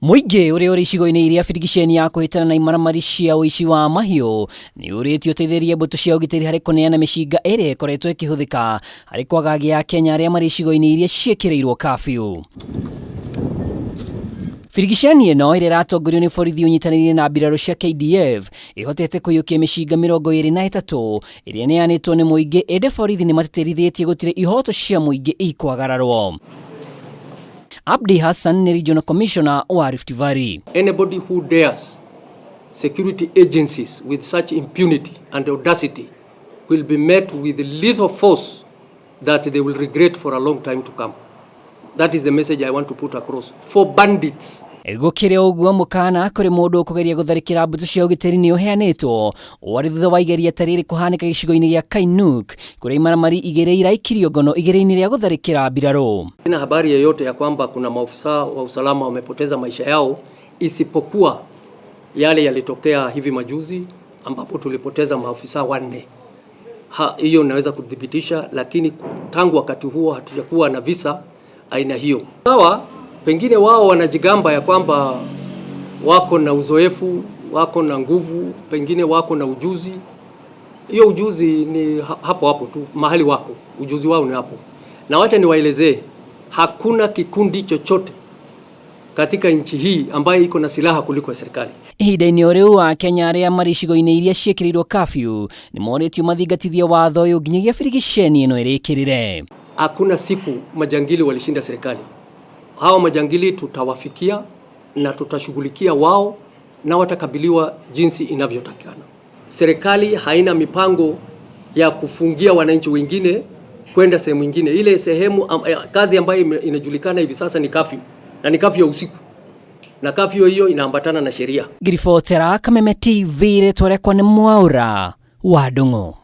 Mũingĩ ũrĩa ũrĩ icigo-inĩ iria birigiceni ya kũhĩtana na imaramari cia ũici wa mahiũ nĩ ũrĩtio ũteithĩrĩrie mbũtũ cia ũgitĩri harĩ kũneana mĩcinga ĩrĩa ĩkoretwo ĩkĩhũthĩka harĩ kwagagia Akenya arĩa marĩ icigo-inĩ iria ciĩkĩrĩirwo kabiũ. Birigiceni ĩno ĩrĩa ĩratongorio nĩ borithi ũnyitanĩire na mbirarũ cia KDF ĩhotete kũiyũkia mĩcinga 23 ĩrĩa ĩneanĩtwo nĩ mũingĩ, ĩndĩ borithi nĩ matĩtĩrithĩtie gũtirĩ ihoto cia mũingĩ ikwagararwo. Abdi Hassan nĩ Regional Commissioner wa Rift Valley. Anybody who dares security agencies with such impunity and audacity will be met with lethal force that they will regret for a long time to come. That is the message I want to put across. For bandits, Gũkĩrĩ ũguo, mũkana kũrĩ mũndũ ũkũgeria gũtharĩkĩra mbũtũ cia ũgitĩri nĩ ũheanĩtwo warĩ thutha wa igeria ta rĩrĩ kũhanĩka gĩcigo-inĩ gĩa Kainuk, kũrĩa imaramari igĩrĩ iraikirio ngono igeria-inĩ rĩa gũtharĩkĩra mbirarũ. Sina habari yoyote ya kwamba kuna maofisa wa usalama wamepoteza maisha yao, isipokuwa yale yalitokea hivi majuzi ambapo tulipoteza maofisa 4. Hiyo naweza kuthibitisha, lakini tangu wakati huo hatujakuwa na visa aina hiyo. Sawa, pengine wao wanajigamba ya kwamba wako na uzoefu, wako na nguvu, pengine wako na ujuzi. Hiyo ujuzi ni hapo hapo tu mahali wako, ujuzi wao ni hapo. Na wacha niwaelezee, hakuna kikundi chochote katika nchi hii ambayo iko na silaha kuliko serikali. Ihinda-inĩ o rĩu, Akenya arĩa marĩ icigo-inĩ iria ciĩkĩrĩirwo kabiũ nĩ morĩtio mathingatithie watho ũyũ nginyagia birigiceni ĩno ĩrĩkĩrĩre. Hakuna siku majangili walishinda serikali. Hawa majangili tutawafikia na tutashughulikia wao na watakabiliwa jinsi inavyotakikana. Serikali haina mipango ya kufungia wananchi wengine kwenda sehemu nyingine. Ile sehemu kazi ambayo inajulikana hivi sasa ni kafyu, na ni kafyu ya usiku, na kafyu hiyo inaambatana na sheria. Ngiribotera Kameme TV, rĩtwa rĩakwa nĩ Mwaura wa Ndung'u.